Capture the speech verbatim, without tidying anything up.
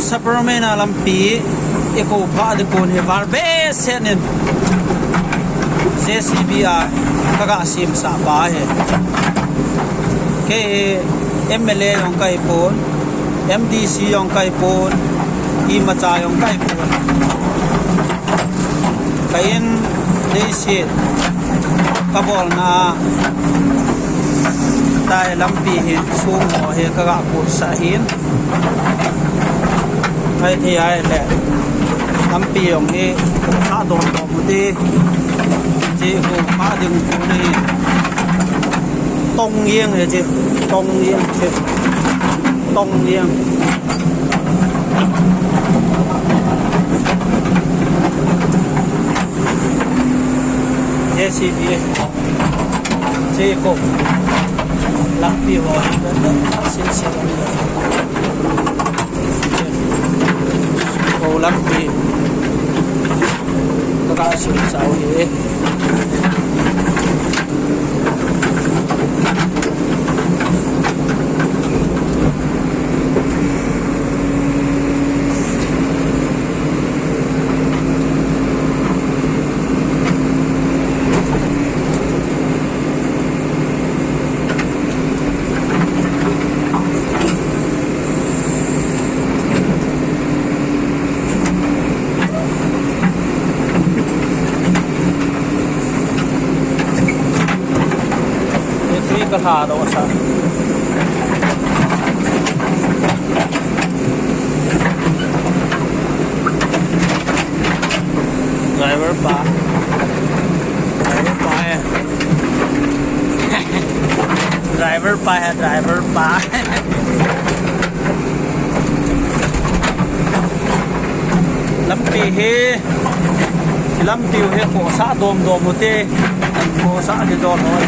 Sapermeina lampi i ko phah ding kon hi val behseh in J C B a ka ga semsah pa hi. Kei hi M L A jong ka hi pon, M D C jong ka hi pon, imacha jong ka hi pon. Ka in leiset ka bolna tai lampi hi sung ho hi ka ga kutsah hin. Ai thei ai le lampi jong hi kutsah dom dom u ti. Chi ko phah ding kon hi tong jeng hi chi, tong jeng chi, tong jeng. J C B. Chi ko lampi ho hi sil sil. Ko lampi ka ga semsah u hi. Tui ka lha doh sa. Driver pa. Driver pa hai. Driver pa hai, driver pa. Lampi hi, lampi u hi kosah dom dom u te, kosah di dol hoi.